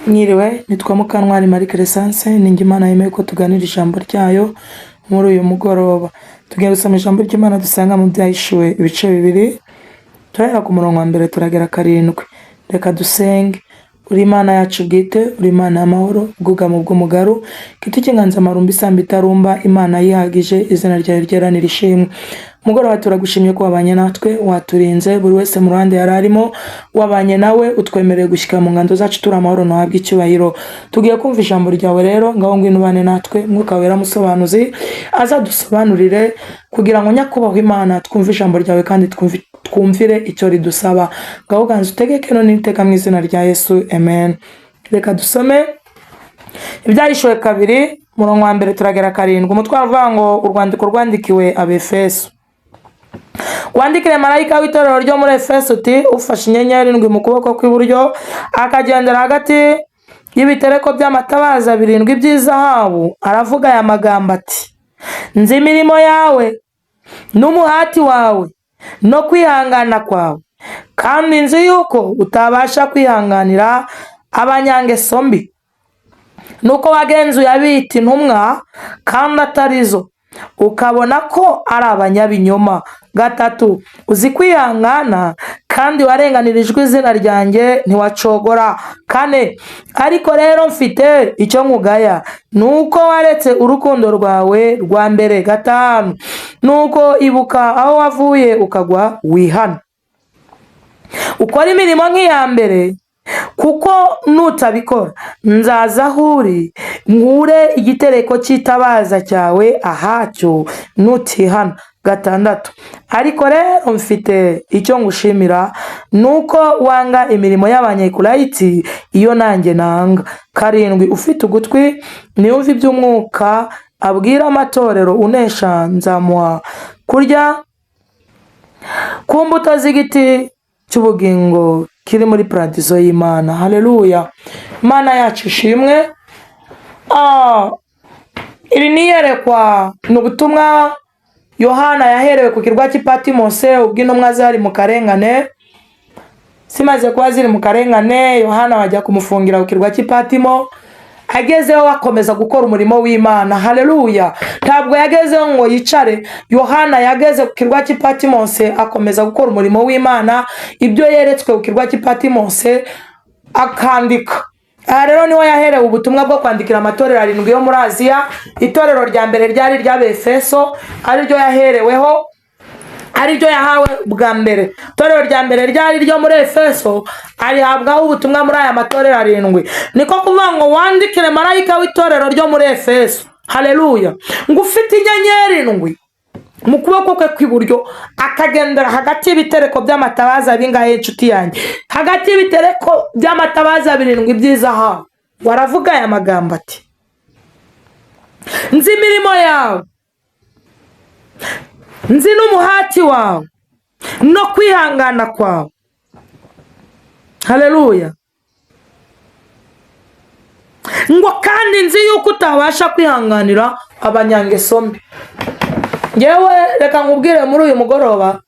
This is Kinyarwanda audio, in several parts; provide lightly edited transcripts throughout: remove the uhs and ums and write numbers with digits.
Mwiriwe, nitwa Mukantwari Marie Crescence, ni njye Imana yemeye ko tuganira ijambo ryayo muri uyu mugoroba. Tugiye gusoma ijambo ry'Imana dusanga mu Byahishuwe ibice 2, turahera ku murongo wa 1 turagera 7. Reka dusenge. Uri Imana yacu bwite, uri Imana y'amahoro, ubwugamo bw'umugaru, giti cy'inganzamarumbu isamba itarumba, Imana yihagije, izina ryawe ryera nirishimwe. Mugoroba turagushimye ko wabanye natwe, waturinze, buri wese mu ruhande yari arimo, wabanye nawe, utwemereye gushyika mu ngando zacu turi amahoro, ntuhabwe icyubahiro. Tugiye kumva ijambo ryawe rero, ngaho ngwino ubane natwe, Mwuka Wera musobanuzi azadusobanurire kugira ngo nyakubahwa Imana twumve ijambo ryawe kandi twumvire icyo ridusaba. Ngaho ganza utegeke none iteka mu izina rya Yesu, amen. Reka dusome Ibyahishuwe 2, murongo wa 1 turagera 7. Umutwe uravuga ngo urwandiko rwandikiwe Abefeso. Wandikire marayika w'itorero ryo muri Efeso uti: ufashe inyenyeri 7 mu kuboko kw'iburyo, akagendera hagati y'ibitereko by'amatabaza 7 by'izahabu, aravuga aya magambo ati: nzi imirimo yawe n'umuhati wawe no kwihangana kwawe, kandi nzi yuko utabasha kwihanganira abanyangeso mbi, nuko wagenzuye abita intumwa kandi atarizo, ukabona ko ari abanyabinyoma. 3, uzi kwihangana kandi warenganirijwe izina ryanjye ntiwacogora. 4, ariko rero mfite icyo nkugaya, ni uko waretse urukundo rwawe rwa mbere. 5, nuko ibuka aho wavuye ukagwa, wihana, ukora imirimo nk'iya mbere, kuko nutabikora nzaza aho uri nkure igitereko cy'itabaza cyawe ahacyo nutihana. 6, ariko rero mfite icyo ngushimira, ni uko wanga imirimo y'Abanyekurayiti, iyo nanjye nanga. 7, ufite ugutwi niyumve iby'Umwuka abwira amatorero. Unesha nzamuha kurya ku mbuto z'igiti cy'ubugingo kiri muri paradizo y'Imana. Haleluya, Imana yacu ishimwe. Iri ni iyerekwa, ni ubutumwa Yohana yaherewe ku kirwa cy'i Patimose ubwo intumwa zari mu karengane. Zimaze kuba ziri mu karengane, Yohana bajya kumufungira ku kirwa cy'i Patimo. Agezeho akomeza gukora umurimo w'Imana. Haleluya! Ntabwo yagezeho ngo yicare. Yohana yageze ku kirwa cy'i Patimose akomeza gukora umurimo w'Imana, ibyo yeretswe ku kirwa cy'i Patimose akandika. Aha rero niho yaherewe ubutumwa bwo kwandikira amatorero 7 yo muri Aziya. Itorero rya mbere ryari iry'Abefeso, ariryo yahereweho, ariryo yahawe bwa mbere. Itorero rya mbere ryari iryo muri Efeso, arihabwaho ubutumwa muri aya matorero 7. Niko kuvuga ngo wandikire marayika w'itorero ryo muri Efeso, haleluya, ngo ufite inyenyeri 7 mu kuboko kwe kw'iburyo, akagendera hagati y'ibitereko by'amatabaza bingahe, inshuti yanjye? Hagati y'ibitereko by'amatabaza 7 by'izahabu. Waravuga aya magambo ati: nzi imirimo yawe, nzi n'umuhati wawe no kwihangana kwawe. Haleluya! Ngo kandi nzi yuko utabasha kwihanganira abanyangeso mbi. Ngewe reka nkubwire muri uyu mugoroba,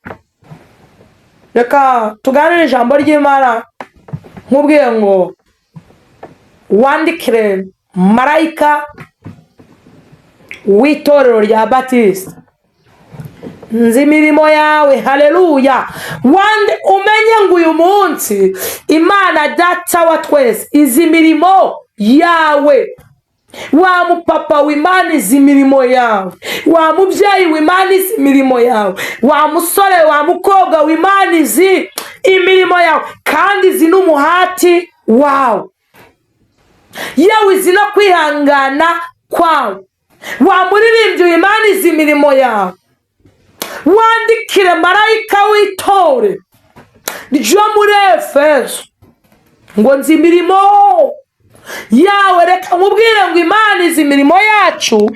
reka tuganire ijambo ry'Imana. Nkubwiye ngo wandikire marayika w'itorero rya Batisita: nzi imirimo yawe. Haleluya! Wande umenye ngo uyu munsi Imana Data wa twese izi imirimo yawe. Wa mupapa w'Imana izi imirimo yawe, wa mubyeyi w'Imana izi imirimo yawe, wa musore, wa mukobwa w'Imana izi imirimo yawe, kandi izi n'umuhati wawe, yewe izi no kwihangana kwawe. Wa muririmbyi w'Imana izi imirimo yawe. Wandikire marayika w'itore ryo muri Efeso ngo nzi imirimo yawe. Reka nkubwire ngo Imana izi imirimo yacu,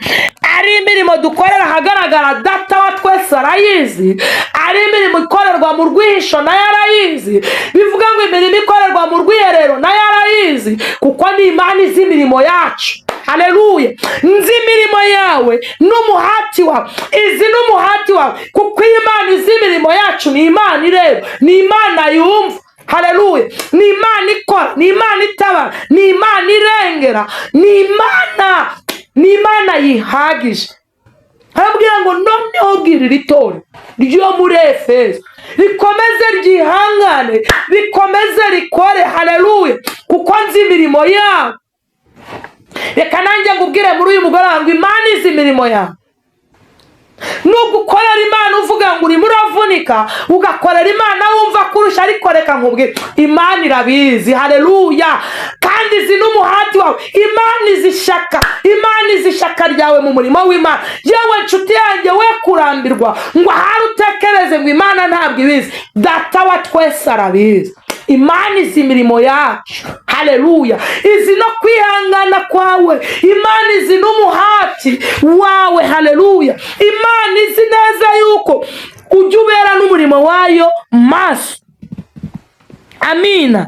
ari imirimo dukorera ahagaragara, Data wa twese arayizi, ari imirimo ikorerwa mu rwihisho nayo arayizi. Bivuga ngo imirimo ikorerwa mu rwiherero nayo arayizi, kuko ni Imana izi imirimo yacu. Haleluya! Nzi imirimo yawe n'umuhati wawe. Izi n'umuhati wawe, kuko iyo Imana izi imirimo yacu, ni Imana ireba, ni Imana yumva. Haleluya! Ni Imana ikora, ni Imana itabara, ni Imana irengera, ni Imana yihagije. Arabwira ngo: "Noneho bwira iri torero ryo muri Efeso rikomeze ryihangane, rikomeze rikore. Haleluya! Kuko nzi imirimo yabo." Reka nanjye ngubwire muri uyu mugoroba ngo Imana izi imirimo yawe. Nubwo ukorera Imana uvuga ngo urimo uravunika, ugakorera Imana wumva kurusha, ariko reka nkubwire, Imana irabizi. Haleluya! Kandi izi n'umuhati wawe. Imana izi ishyaka, Imana izi ishyaka ryawe mu murimo w'Imana. Yewe nshuti yanjye, we kurambirwa ngo ahari utekereze ngo Imana ntabwo ibizi. Data wa twese arabizi. Imana izi imirimo yacu. Haleluya! Izi no kwihangana kwawe, Imana izi n'umuhati wawe. Haleluya! Imana izi neza yuko ujya ubera n'umurimo wayo maso. Amina.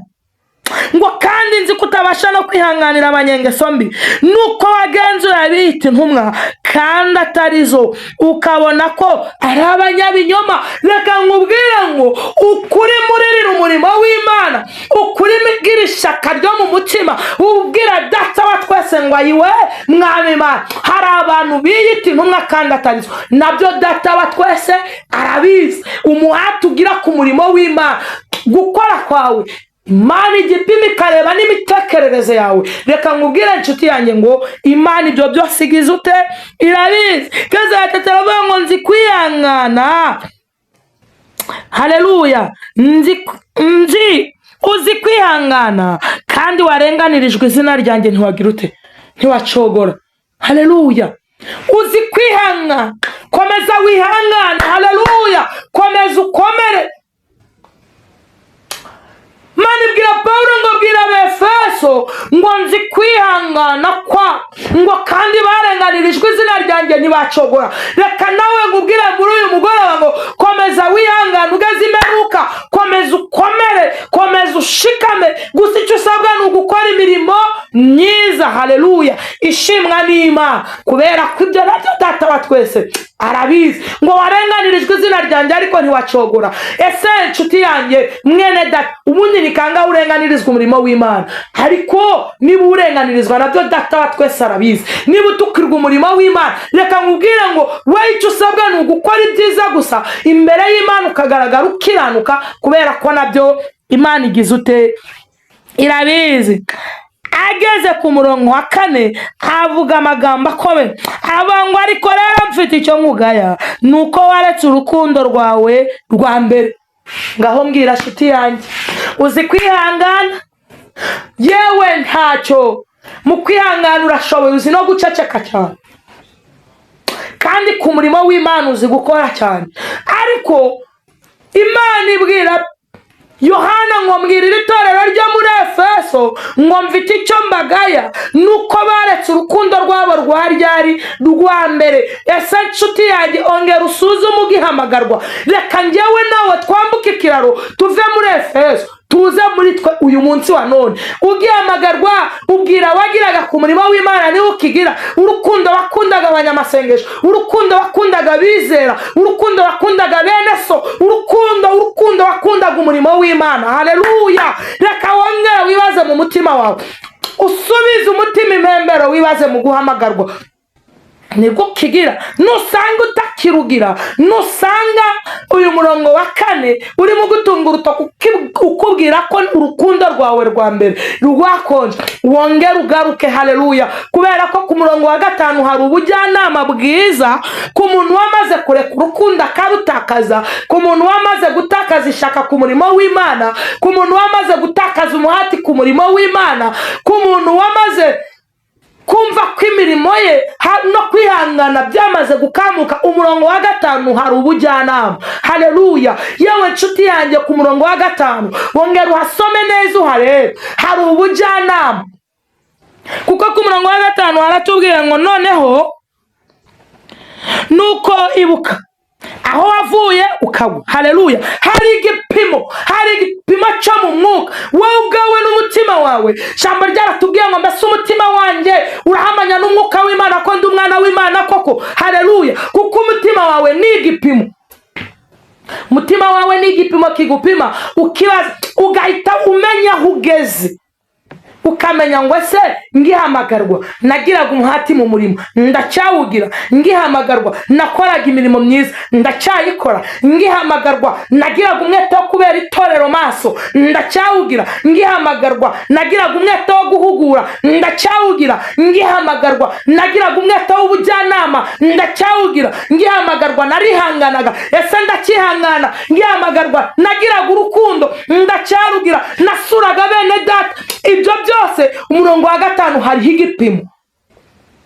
Ngo: "Kandi nzi ko utabasha no kwihanganira abanyengeso mbi, nuko wagenzura abiyita intumwa kandi atari zo, ukabona ko ari abanyabinyoma." Reka nkubwire ngo ukuri muririra umurimo w'Imana, ukuri mbwira ishyaka ryo mu mutima, ubwira Data wa twese ngo: "Ayiwe Mwami Imana, hari abantu biyita intumwa kandi atari zo." Nabyo Data wa twese arabizi. Umuhati ugira ku murimo w'Imana, gukora kwawe, Imana ijya ipima ikareba n'imitekerereze yawe. Reka nkubwire, inshuti yanjye, ngo Imana ibyo byose igize ute? Irabizi. Keza gatatu aravuga ngo: "Nzi kwihangana." Haleluya! Nzi uzi kwihangana, kandi warenganirijwe izina ryanjye ntiwagira ute? Ntiwacogora. Haleluya! Uzi kwihangana, komeza wihangane. Haleluya! Komeza ukomere. Mana ibwira Pawulo ngo: "Bwira Abefeso ngo nzi kwihangana kwa ngo kandi barenganirijwe izina ryanjye ntibacogora." Reka nawe ngubwire muri uyu mugoroba ngo komeza wihangane ugeze imperuka, komeza ukomere, komeza ushikame. Gusa icyo usabwa ni ugukora imirimo myiza, haleluya, ishimwa n'Imana, kubera ko ibyo nabyo Data wa twese arabizi. Ngo warenganirijwe izina ryanjye ariko ntiwacogora. Ese inshuti yanjye, mwene data, ubundi ni kangahe urenganirizwa umurimo w'Imana? Ariko niba urenganirizwa, nabyo Data wa twese arabizi. Niba utukirwa umurimo w'Imana, reka nkubwire ngo we icyo usabwa ni ugukora ibyiza gusa imbere y'Imana, ukagaragara ukiranuka, kubera ko nabyo Imana igize ute? Irabizi. Ageze ku murongo wa kane avuga amagambo akomeye, avuga ngo: "Ariko rero mfite icyo nkugaya, ni uko waretse urukundo rwawe rwa mbere." Ngaho mbwira, nshuti yanjye, uzi kwihangana? Yewe, ntacyo mu kwihangana urashoboye, uzi no guceceka cyane, kandi ku murimo w'Imana uzi gukora cyane. Ariko Imana ibwira Yohana ngo: "Mbwira iri torero ryo muri Efeso ngo mfite icyo mbagaya, nuko baretse urukundo rwabo rwa ryari? Rwa mbere." Ese nshuti yanjye, ongera usuzume ugihamagarwa. Reka njyewe nawe twambuke ikiraro, tuve muri Efeso tuze muri twe uyu munsi wa none. Ugihamagarwa, ubwira wagiraga ku murimo w'Imana niwe ukigira? Urukundo wakundaga abanyamasengesho, urukundo wakundaga abizera, urukundo wakundaga bene so, urukundo wakundaga umurimo w'Imana, haleluya, reka wongere wibaze mu mutima wawe, usubize umutima impembero, wibaze mu guhamagarwa nibwo ukigira. Nusanga utakirugira, nusanga uyu murongo wa kane urimo gutunga urutoki ukubwira ko urukundo rwawe rwa mbere rwakonje, wongere ugaruke. Haleluya! Kubera ko ku murongo wa gatanu hari ubujyanama bwiza ku muntu wamaze kureka urukundo akarutakaza, ku muntu wamaze gutakaza ishyaka ku murimo w'Imana, ku muntu wamaze gutakaza umuhati ku murimo w'Imana, ku muntu wamaze kumva ko imirimo ye no kwihangana byamaze gukamuka. Umurongo wa gatanu hari ubujyanama. Haleluya! Yewe nshuti yanjye, ku murongo wa gatanu wongera uhasome neza, uharebe, hari ubujyanama. Kuko ku murongo wa gatanu haratubwira ngo: "Noneho nuko ibuka aho wavuye ukagwa." Haleluya! Hari igipimo cyo mu mwuka, wowe ubwawe n'umutima wawe. Ijambo ryaratubwiye ngo: "Mbese umutima wanjye urahamanya n'umwuka w'Imana ko ndi umwana w'Imana koko?" Haleluya! Kuko umutima wawe ni igipimo. Umutima wawe ni igipimo kigupima, ukibaza ugahita umenya aho ugeze, ukamenya ngo: ese ngihamagarwa nagiraga umuhati mu murimo? Ndacyawugira? Ngihamagarwa nakoraga imirimo myiza? Ndacyayikora? Ngihamagarwa nagiraga umwete wo kubera itorero maso? Ndacyawugira? Ngihamagarwa nagiraga umwete wo guhugura? Ndacyawugira? Ngihamagarwa nagiraga umwete w'ubujyanama? Ndacyawugira? Ngihamagarwa narihanganaga? Ese ndacyihangana? Ngihamagarwa nagiraga urukundo? Ndacyarugira? Nasuraga bene data? Ibyo byose, umurongo wa 5 hariho igipimo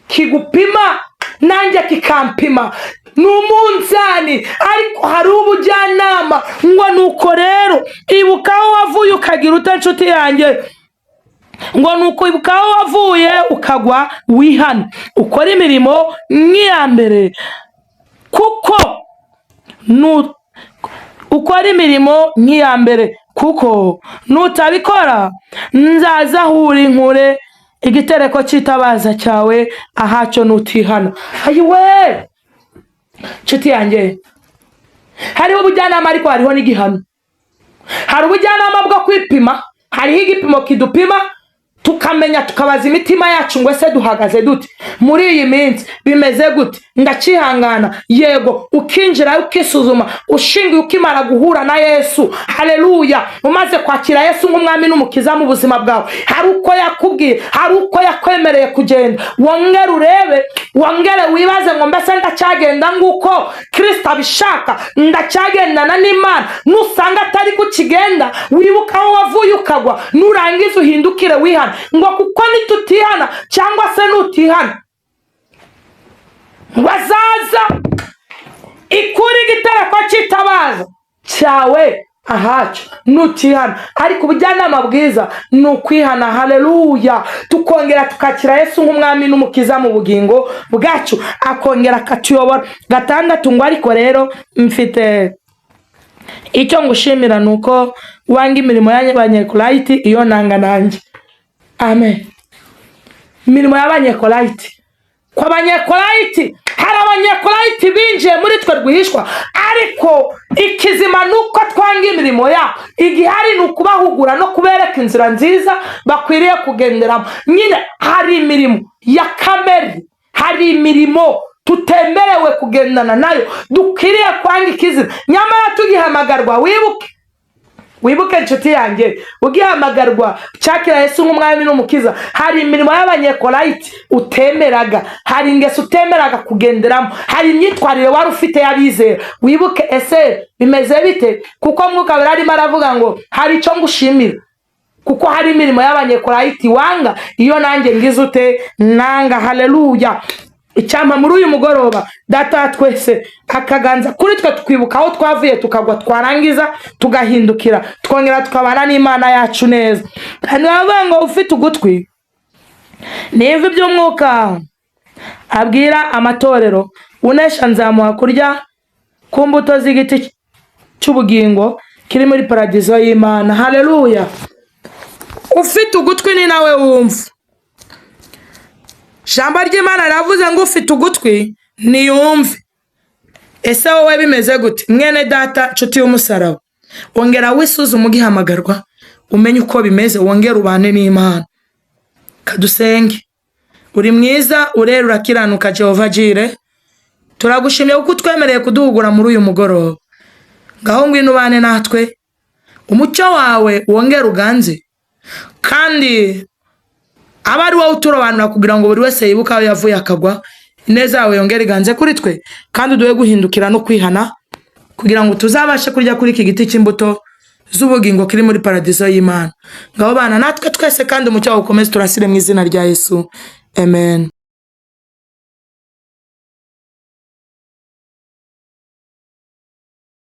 kigupima, nanjye kikampima, ni umunzani, ariko hari ubujyanama ngo: nuko rero ibuka aho wavuye ukagira ute, nshuti yanjye? Ngo nuko ibuka aho wavuye ukagwa, wihane, ukora imirimo nk'iya mbere, kuko ukora imirimo nk'iya mbere, kuko nutabikora nzaza aho uri nkure igitereko cy'itabaza cyawe ahacyo nutihana. Ayiwe, nshuti yanjye, hariho ubujyanama ariko hariho n'igihano. Hari ubujyanama bwo kwipima, hariho igipimo kidupima tukamenya, tukabaza imitima yacu ngo: ese duhagaze dute muri iyi minsi? Bimeze gute? Ndakihangana? Yego, ukinjira ukisuzuma ushingiye ukimara guhura na Yesu. Haleluya! Umaze kwakira Yesu nk'umwami n'umukiza mu buzima bwawe, hari uko yakubwiye, hari uko yakwemereye kugenda. Wongere urebe, wongere wibaze ngo: mbese ndacyagenda nguko Kirisita abishaka? Ndacyagendana n'Imana? Nusanga atari kukigenda, wibuka aho wavuye ukagwa, nurangiza uhindukire wihana. Ngo kuko nitutihana, cyangwa se nutihana, ngo azaza ikura igitereko cy'itabaza cyawe ahacu nutihana. Ariko ubujyanama bwiza ni ukwihana. Haleluya! Tukongera tukakira Yesu nk'umwami n'umukiza mu bugingo bwacu, akongera akatuyobora. 6 ngo: ariko rero mfite icyo ngushimira, ni uko wanga imirimo y'Abanyekolayiti iyo nanga nanjye. Amen. Imirimo y'Abanyekolayiti, ku Abanyekolayiti, hari Abanyekolayiti binjiye muri twe rwihishwa, ariko ikizima ni uko twanga imirimo yabo. Igihari ni ukubahugura no kubereka inzira nziza bakwiriye kugenderamo. Nyine hari imirimo ya kamere, hari imirimo tutemerewe kugendana nayo, dukwiriye kwanga ikizira. Nyamara tugihamagarwa, wibuke, wibuke inshuti yanjye, ugihamagarwa cyakira Yesu nk'umwami n'umukiza, hari imirimo y'Abanyekolayiti utemeraga, hari ingeso utemeraga kugenderamo, hari imyitwarire wari ufite y'abizera. Wibuke, ese bimeze bite? Kuko Mwuka Wera arimo aravuga ngo: hari icyo ngushimira, kuko hari imirimo y'Abanyekolayiti wanga, iyo nanjye ngize ute? Nanga. Haleluya! Icyampa muri uyu mugoroba Data wa twese akaganza kuri twe, tukibuka aho twavuye tukagwa, twarangiza tugahindukira, twongera tukabana n'Imana yacu neza. Kandi baravuga ngo: ufite ugutwi nimva iby'umwuka abwira amatorero, unesha nzamuha kurya ku mbuto z'igiti cy'ubugingo kiri muri paradizo y'Imana. Haleluya! Ufite ugutwi ni nawe wumva. Ijambo ry'Imana riravuze ngo: ufite ugutwi niyumve. Ese wowe bimeze gute, mwene data, nshuti y'umusaraba? Wongera wisuzume ugihamagarwa, umenye uko bimeze, wongere ubane n'Imana. Kadusenge. Uri mwiza, urera, urakiranuka, Jehova Jireh. Turagushimye kuko utwemereye kuduhugura muri uyu mugoroba. Ngaho ngwino ubane natwe, umucyo wawe wongere uganze, kandi abe ari wowe uturobanura kugira ngo buri wese yibuke aho yavuye akagwa. Ineza yawe yongere iganze kuri twe, kandi uduhe guhindukira no kwihana kugira ngo tuzabashe kurya kuri iki giti cy'imbuto z'ubugingo kiri muri paradizo y'Imana. Ngaho bana natwe twese, kandi umucyo wawe ukomeze turasire mu izina rya Yesu. Amen.